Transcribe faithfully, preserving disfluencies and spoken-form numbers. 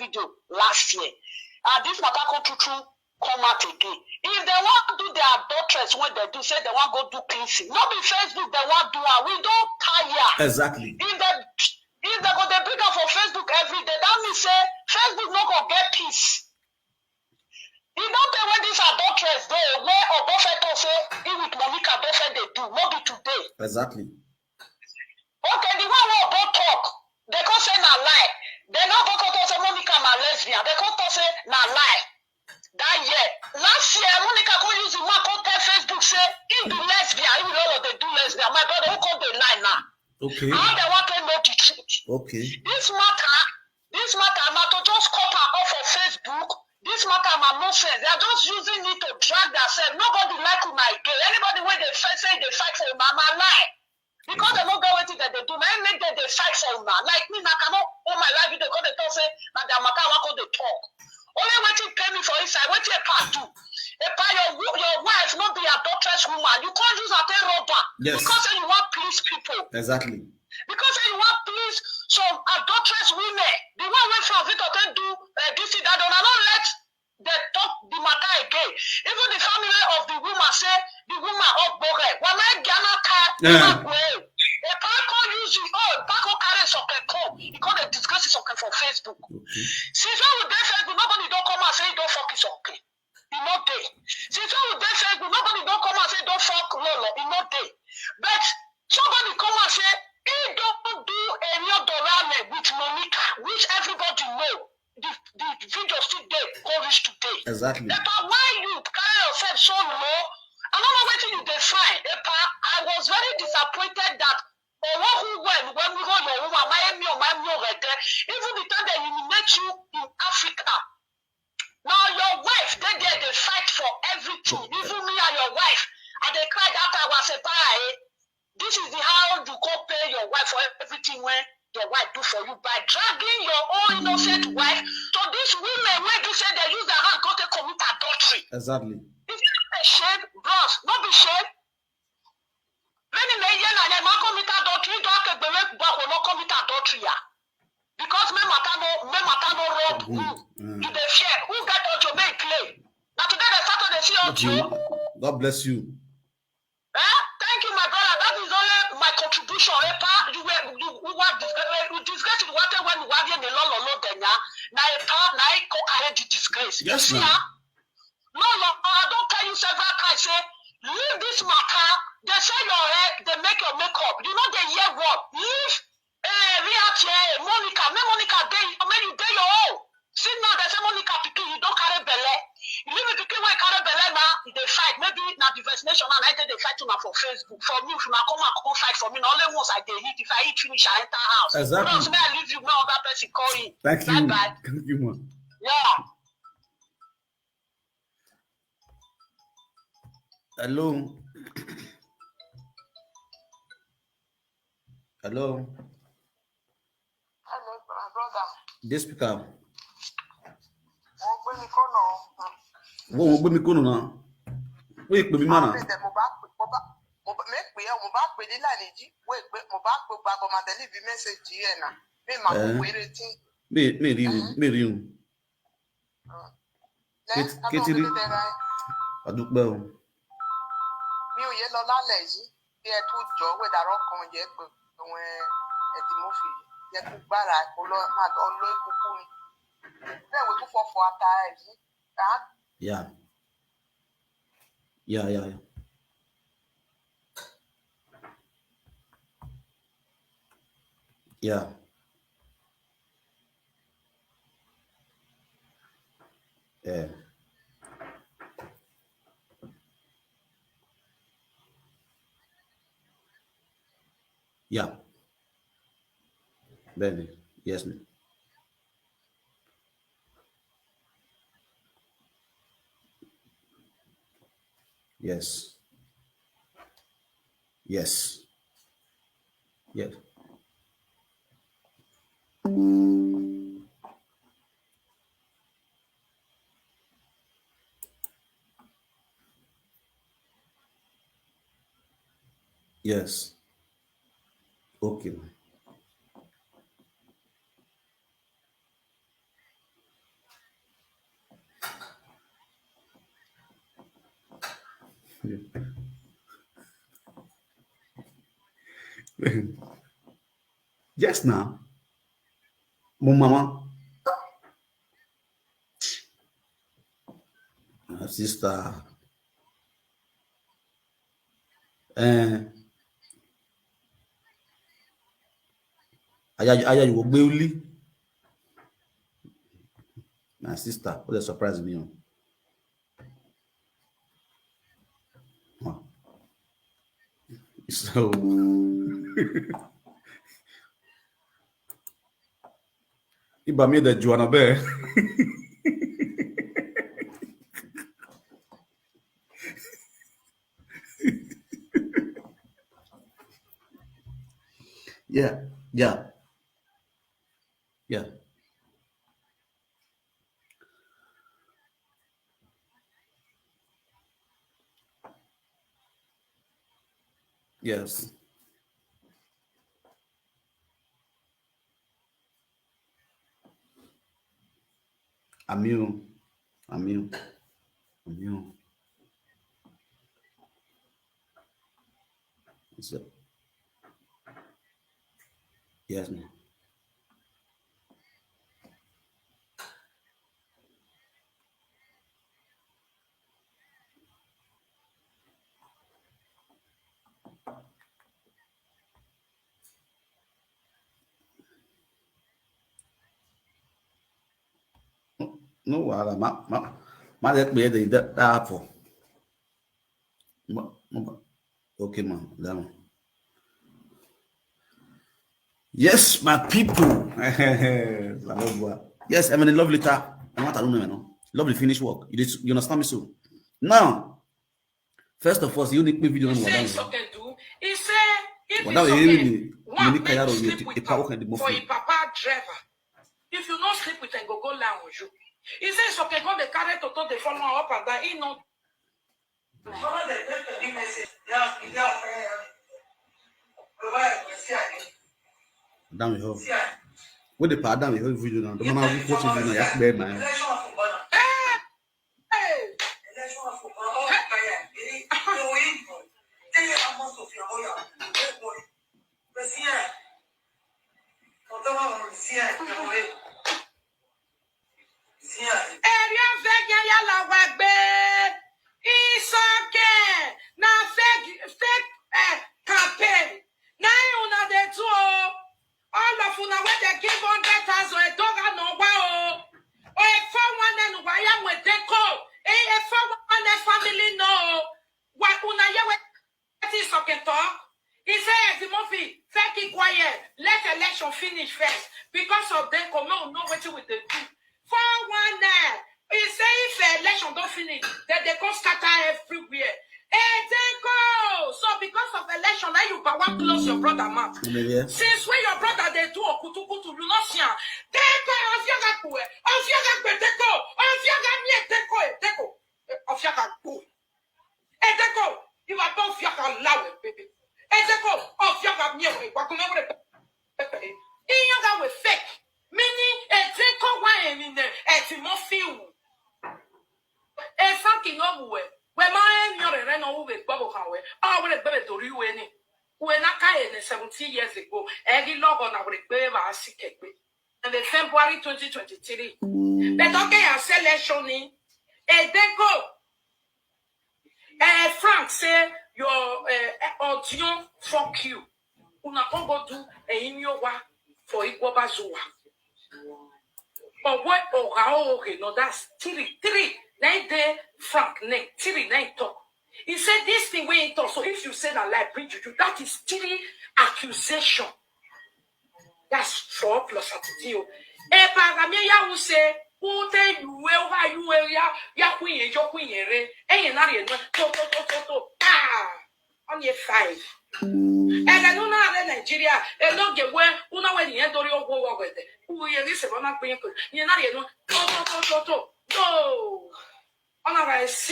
video last year. And this matter come true true come out again. If they want to do their adulteress when they do, say they want go do cleansing. Not be Facebook they want do it. We don't tire. Exactly. If they if they go they bring up for Facebook every day, that means say Facebook no go get peace. You don't pay when this adulteress dey where Obofeto say he with Monica Obofeto they do, not be today. Exactly. Okay, the one wey Obo talk, they come say na lie. They no go come talk say Monica na lesbian. They come talk say na lie. That year, last year, Monica come use the man come tell Facebook say he be lesbian. He will all of they do lesbian. My brother, who come dey lie now? Okay. How they want to know the truth? Okay. This matter, this matter na to just cut am off of Facebook. This matter na nonsense. They are just using it to drag themselves. Nobody like una again. Anybody wey dey fight say they fight for una na lie. Because they no get wetin dem dey do, na im make dem dey fight for una. Like me, na cannot all my life they come dey talk say na their matter I wan come dey talk. Only wetin pay me for inside, wetin Epa do. Epa, your wo- your wife no be adulteress woman. You can't use her take rubber. Yes. Because say you want please people. Exactly. Because say you want please some adulteress women. The one wey Frank Victor take do uh, this thing that una no let dem talk the matter again. Even the family of the woman say the woman ogbore. Wama Gianaka Yeah. Epa come use you. Oh, Epa come carry Soke come. He come dey disgrace Soke for Facebook. Okay. Since when we dey Facebook, nobody don come and say he don fuck Soke. He no dey. Since when we dey Facebook, nobody don come and say he don fuck Lolo. He no dey. But somebody come and say he don do any other ramen with Monica, which everybody know. The the video still dey go reach today. Exactly. Epa, why you carry yourself so low? I don't know wetin you dey find. Epa, I was very disappointed that Owo who when when we go your woman, my me or my me already. Even the time they humiliate you in Africa. Now your wife, they there, they fight for everything. Even me and your wife, and they cried after I was a pa. Eh? This is the how you go pay your wife for everything when your wife do for you by dragging your own innocent wife to these women when you say they use their hand go to commit adultery. Exactly. Is it not a shame, bros? Not be shame. Many may year na dem commit adultery, don't take the way back will not commit adultery. Yeah. Because men matter no men matter no road Mm, who mm. You dey fear. Who get audio make play? Now today they start to dey see Thank audio. you. God bless you. Eh? Thank you, my brother. That is only my contribution. Epa, you were you, you were disgrace. You disgrace with what when you were in the law law then yeah. Now Epa, now I go carry the disgrace. You Yes, see, ma'am. Huh? No, no, I don't tell you several times. Say, leave this matter. They say your head, they make your makeup. You know they hear what? Leave. Eh, Riache, Monica, me Monica, they, me you dey your own. See now, they say Monica pikin, you don't carry belle. You leave the pikin wey carry belle now, they fight. Maybe na the vaccination and I think they fight una for Facebook. For me, if una come and come fight for me, na only once I dey hit. If I hit finish, I enter house. Exactly. Once me I leave you, no other person call you. Thank you. Bye bye. Thank you, man. Yeah. Hello. Hello. Hello, my brother. This speaker. Wọ́n gbé mi kọ́nà. Wọ́n wọ́n gbé mi kúrò náà. Wọ́n ìpè mi mọ́nà. Àwọn ọ̀rẹ́ mo bá pè mo bá mo bá mi pè é mo bá pè ní lànìjí. Wọ́n pè mo bá pè gba bọ̀ màtẹ́lì bí mẹ́sẹ̀jì ẹ̀ náà. Mi máa kó Eh. wéré tí. Mi mi rí o mi rí o. Lẹ́ Kit- Kitiri. Àdúpẹ́ o. Mi ò yé lọ lálẹ́ yìí bí ẹ tún jọ wé dàrọ́ kan yẹ pé òun ẹ ẹ ti mú fi yẹ kó gbára kó lọ máa lọ lọ ikúkú ni. Bẹ́ẹ̀ wò tún fọfọ ata ẹ̀ yìí. Á Yeah. Yeah, yeah, yeah. Yeah. Yeah. Yeah. Bẹ́ẹ̀ni, yes ni. Yes. Yes. Yes. Yes. Okay. Yes, now. Mo mama. My sister. Eh. Aya, aya, you go gbé ulí. My sister, what a surprise me. Oh. Wow. So, Iba mi da Joanna Bear. Yeah, yeah, yeah. Yes. Amio. Amio. Amio. So, yes, ma'am. No wahala, ma, ma, ma, let me the, the, that apple. Ma, ma, okay, man, that one. Yes, my people. Yes, I mean, lovely car. I want to know, no? Lovely finish work. You, just, you understand me so? Now, first of all, you need me video on what. He say, if you sleep with am for him papa driver, if you no sleep with am, go go lie on you. He say, it's okay, go the carry toto, they follow up and down. He no. Down the hole. Where the part down the hole video now? The man who put it in the yak bear, man. Area fake ya la wagbe. It's okay. Na fake, fake, eh, campaign. Na una dey do o. All of una wey dey give hundred thousand, e don run over o. O, e four one nine wa ya we dey go. E, e four one nine family no. Wa una ye we Wetin Soke talk? He say, as the movie, fake it quiet, let election finish first. Because of them, come on, know wetin we dey do. Four one nine. He say if election don finish, then they come scatter everywhere. Hey, they go. So because of election, now you power close your brother mouth. Since when your brother dey do okutukutu, you no see am. They go, Ofioga Kue, Ofioga Kue, they go, Ofioga Mie, they go, they go, Ofioga Kue. Edeko, you are both Ofioga lawe, baby. Edeko, Ofioga mie we, wa kume we, baby. Iyoga we fake. Meaning, Edeko wa emi ne, eti mo fi wu. E sanki no we. We ma emi ore re no we gbabo kan we. A we gbebe tori we ni. We na ka ene seventeen years ago. Egi logo na we gbebe ba si kegbe. And the February twenty twenty-three. But okay, I say election ni. Edeko. Eh, Frank say your, eh, eh, audio fuck you. Una come go do a inyowa for Igbobazuwa. Owe oga oge, no, that's three, three. Nine day Frank name, three nine talk. He said this thing wey he talk. So if you say na lie, bring juju. That is three accusation. That's four plus attitude. E para mi ya u se, u te yu e, u ha yu e, ya, ya ku ye, yo ku ye re. E ye na re no. To, to, to, to, to. Ah. On ye five. E le no na re Nigeria. E no ge we, u na we ni e dori owo wo we de. U ye ri se bo na pe ko. Ye na re no. To, to, to, to, to. No. Ona ra e si